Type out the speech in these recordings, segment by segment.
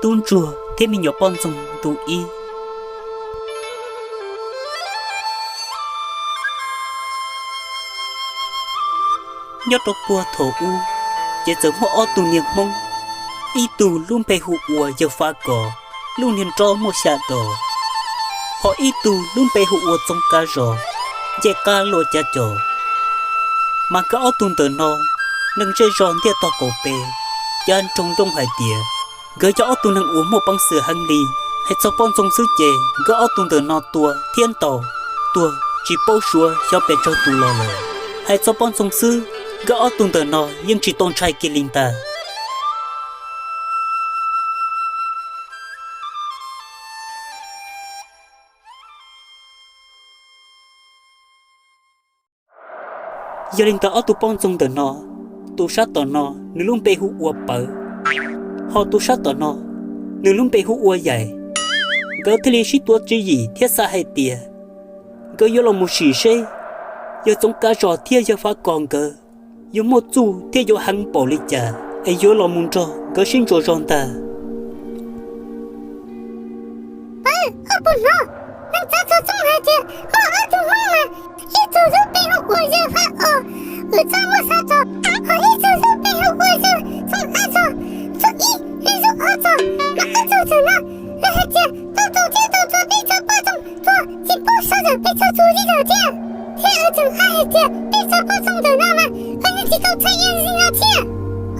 Tub ntsuag thiab me nyuam poj ntxoog ntu ib. Nyob rau puag thaum ub, ces txawm muaj ob tug niag Hmoob, ib tug lub npe hu ua Yawg Faj Kos, lub niag nraub muaj xya dos, ho ib tug lub npe hu ua Txoov Kav Zos, ncej qab luaj cav com. Mas nkawd ob tug ntawm no, neeg zej zog ntiaj tog kaum pes, cav nroo nrooj hais tias nkawd yog ob tug neeg uas muaj peev xwm heev li. Hais txog poj ntxoog xwb ces nkawd ob tug ntawm no tua thiab ntaus, tuag tsis paub suav xyov pes tsawg tus los lawm. Hais txog poj ntxoog xwb, nkawd ob tug ntawm no yeej tsis tau ntshai kiag li ntag. Yog li ntawd ob tug poj ntxoog ntawm no, tus sab tom no nws lub npe hu ua Pawv, ho tus sab tom no nws lub npe hu ua Yaim. Nkawd thiaj li sib tuav tswv yim thiab xav hais tias nkawd yuav los mus sim seb Yawg Txoov Kav Zos thiab Yawg Faj Kos nkawd yuav muaj txuj thiab yuav heev npaum li cas es yuav los mus nrog nkawd sib ntsuas zog ntag. Pawv, koj puas hnov neeg txawv txhua txooj hais tias muaj ob tug Hmoob mas ib tug lub npe hu ua Yawg Faj Kos, wb txhob muab xav txog, ho ib tug lub npe hu ua Yawg Txoov Kav Zos, txog ib, ib lub ob txog, mas ob tug txawm no, lawv hais tias tau tus thiab tau tus peb txog poj txoog tuag tsis paub sawv daws peb txog tus li lawm thiab. Thiab lawv tseem hais tias peb txog poj txoog ntawm no mas koj yeej tsis tau txhawj ib yam li no thiab.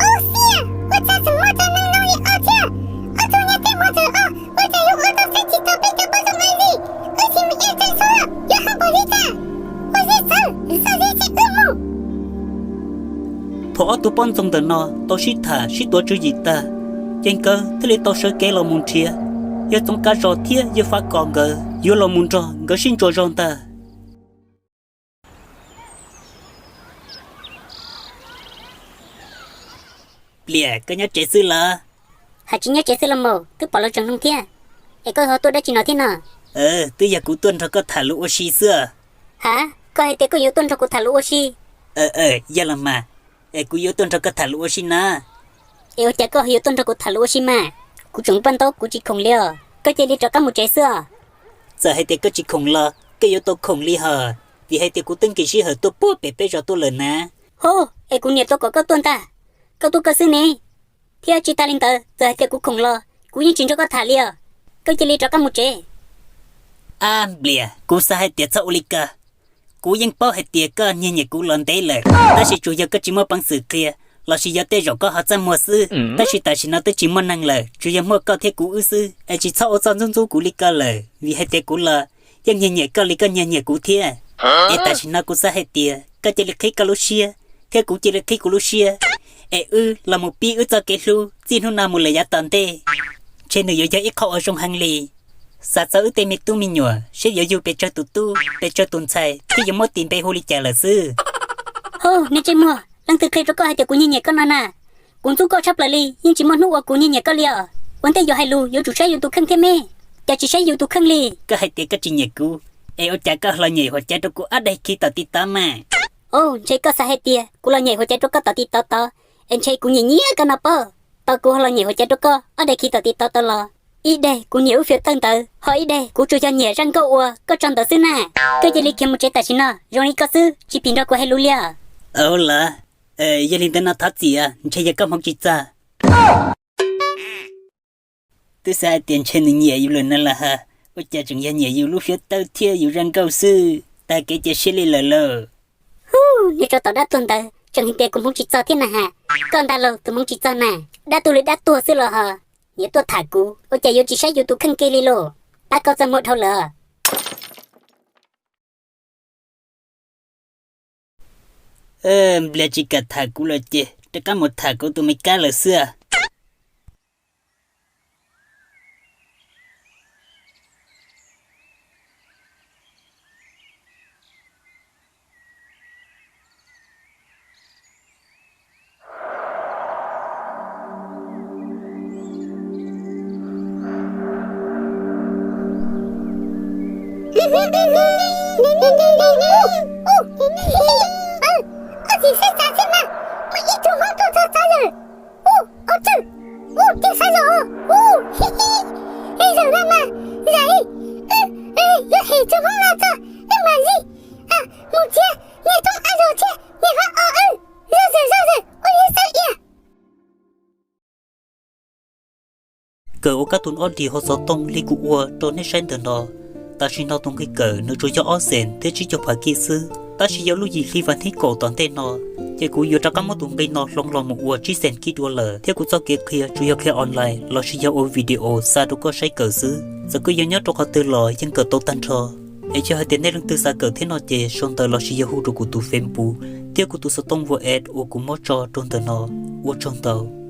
Ub xiab, ua cas tseem muaj cov neeg no li os thiab. Ob tug niag tib muag ntawm os, ua cas yuav ua tau saib tsis taus peb cov poj txoog ib li. Wb tsis me es tseem xav yuav heev npaum li cas. Ua li txawv, xav li tsis wb mus. Thaum ob tug poj ntxoog ntawm no tau sib tham sib tuav tswv yim tag, ces nkawd thiaj li tau sawv kev los mus nrhiav Yawg Txoov Kav Zos thiab Yawg Faj Kos nkawd yuav los mus nrog nkawd sib ntsuas zog ntag. Pliam, koj nyob tsev xwb los? Hais tsis nyob tsev xwb los mus, twb pom lawv tseem hloov thiab. Es koj ho tuaj dab tsi no thiab no? Twb yog kuv tuaj nrog koj tham lus ua si xwb. Ha, koj hais tias koj yuav tuaj nrog kuv tham lus ua si? Yog los mas, es kuv yuav tuaj nrog koj tham lus ua si na. Es ua cas koj yuav tuaj nrog kuv tham lus ua si mas? Kuv tseem paj ntaub kuv tsis khoom li os, koj cia li rov qab mus tsev xwb os. Txawm hais tias koj tsis khoom los koj yuav tau khoom li hos, vim hais tias kuv twb nkim sij hawm tuaj puag pem peb zos tuaj lawm na. Ho, es kuv niam tau kom koj tuaj ntag, koj tuaj koj xwb ne. Thiab tsis tas li ntawd, txawm hais tias kuv khoom los kuv yeej tsis nrog koj tham li os, koj cia li rov qab mus tsev. Ab Nplias, kuv xav hais tias txhob ua li ko. Kuv yeej paub hais tias koj nyiag nyiam kuv los ntev lawm, tab sis tsuas yog koj tsis muaj peev xwm qhia, lossis yog tej zaum koj ho txaj muag xwb. Tab sis tam sim no twb tsis muaj neeg lawm, tsuas yog muaj koj thiab kuv wb xwb, es tsis txhob ua txuj ntxub ntxub kuv li ko lawm, vim hais tias kuv los yeej nyiag nyiam koj li koj nyiag nyiam kuv thiab. Es tam sim no kuv xav hais tias koj cia li qhib koj lub siab, thiab kuv cia li qhib kuv lub siab, es wb los mus pib wb txoj kev hlub txij hnub no mus lawm yav tom ntej, ntshe nws yuav yog ib qho uas zoo heev li. Xav txog wb tej me tub me nyuam seb yuav yug pes tsawg tus tub pes tsawg tus ntxhais thiab yuav muab tis npe hu li cas lawm xwb. Ho, niag ntsej muag, leej twg qhia rau koj hais tias kuv nyiag nyiam koj no na? Kuv ntxub koj tshaj plaws li, yeej tsis muaj hnub uas kuv nyiag nyiam koj li os. Ua ntej yuav hais lus yuav tsum saib yus tus kheej thiab me, cas tsis saib yus tus kheej li. Koj hais tias koj tsis nyiam kuv, es ua cas koj los nyem huam caiv rau kuv ob daim khi tom TikTok mas? Au, ntshe koj xav hais tias kuv los nyem huam caiv rau koj tom TikTok tod, es ntshe kuv nyiam nyiam koj no pob. Tau kuv ho los nyem huam caiv rau koj ob daim khi tom TikTok tod los, ib daim kuv nyiam lub filter ntawd, ho ib daim kuv tsuas yog nyiam zaj nkauj uas koj tso ntawd xwb na. Koj cia li khiav mus tsev tam sim no, zoo li koj xwb tsis phim nrog kuv hais lus li os. Au los, yog li ntawd no thov txim, ntshe yog koj hmoov tsis txog. Twb xav hais tias ntshe nws nyiam yus lawm no los has, ua cas tseem yog nyiam yus lub filter thiab yus zaj nkauj xwb, tag kev cia siab li lawm lauj. Hu, niag tsov tom dab tuag ntawd, tseem hais tias kuv hmoov tsis txog thiab na has. Koj ntag lauj tus hmoov tsis txog na, dab tuag li dab tuag xwb los ho. Niag tuaj tham kuv ua cas yuav tsis saib yus tus kheej kiag li lauj. Pab koj txaj muag dhau lawm. Nplias tsis kam tham kuv lawm ces rov qab mus tham kuv tus me kab lawm xwb. Ua tsis saib tsav thiab mas, muaj ib tug hmoob tuaj txog txav lawm. Ub, ua txwj, ub, cia saib los, ub, Ib zaug no mas, zam ib, wb yuav hem txog Hmoob Lauj txog wb mam li mus txiav niag thoob a zaug thiab niag hov o wb, zog zawm zog zawm ua li txawj ia. Kawm ua kab tus ob dim hauv xov tooj li kuv ua rau nej saib ntawm no. Tam sim no tus nqi kawm nws tsuas yog ob xees thiab tsib caug phav kij xwb, tab sis yog lub yim hli vas thib kaum tom ntej no, ces kuv yuav rov qab muab tus nqi no hloov los mus ua tsib xees kij dua lawm, thiab kuv txoj kev qhia tsuas yog qhia online lossis yog ua video xa rau koj saib kawm xwb. Txawm koj yuav nyob rau qhov twg los yeej kawm tau tag nrho. Es yog hais tias nej leej twg xav kawm thiab no ces sau ntawv lossis yog hu rau kuv tus Facebook thiab kuv tus xov tooj WhatsApp uas kuv muab tso rau ntawm no. Ua tsaug ntau.